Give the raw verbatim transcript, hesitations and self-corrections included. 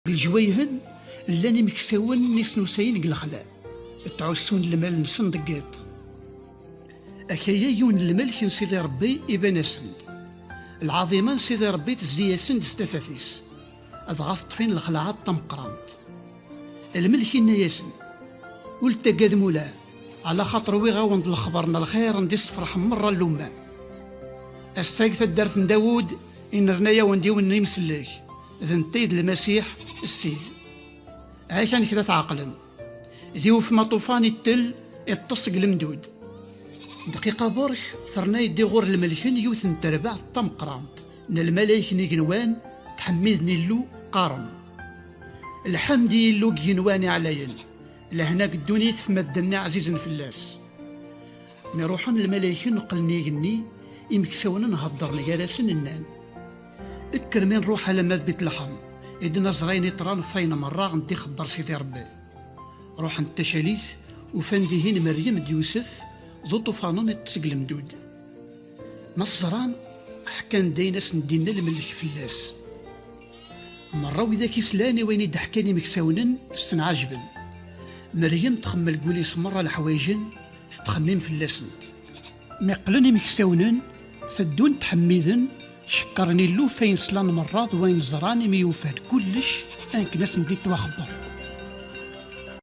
Deg leǧwayhen, llan imeksawen n isnusayen deg lexla, ttɛussun lmal-nsen deg yiḍ. Akaya yiwen n lmelk n Sidi Ṛebbi iban-asen-d. Lɛaḍima n Sidi Ṛebbi tezzi-yasen-d s tafat-is, dɣa teṭṭef-in lxelɛa d tameqqrant. Lmelk inna-yasen: "Ur ttaggadem ula, ɛla xaṭer wwiɣ-awen-d lexber n lxir n d-issefreḥen merra lumma. Ass-a deg taddart n Dawud, innerna-yawen-d yiwen n imsellek, d netta i d Lmasiḥ, Ssid. Akan kra tɛeqlem. D iwfem aṭufan ittel, iṭṭes deg lemdud." Dqiqa burk, terna-yi-d iɣur lmelken yiwet n terbaɛt tameqqrant n lmalayek n igenwan, ttḥemmiden Illu, qqaren: "Lḥemd i Illu deg igenwan iɛlayen, lehna deg ddunit f madden ɛzizen fell-as." Mi ruḥen lmalayken qqlen igenni, imeksawen-n heddren gar-asen, nnan: "Kker mi nruḥ alamma d Bitleḥem, i d-naẓer ayen iṭran f ayen merra n d-ixebber Sidi Ṛebbi." Ruḥen-d tacalit, ufan dihin Meryem d Yusef d uṭufanen iṭṭes deg lemdud. Ma ẓran, ḥkan-d ayen asen-d-inna lmelk fell-as. Merra widak islan i wayen i d-ḥkan imeksawen-n, ssenɛaǧben. Meryem txemmel deg wul-is merra leḥwayeǧ-n, tettxemmim fell-asent. Mi qqlen imeksawen-n, teddun ttḥemmiden, cekkren Illu f ayen slan merra d wayen ẓran, imi ufan kullec akken asen-d-ittwaxebber.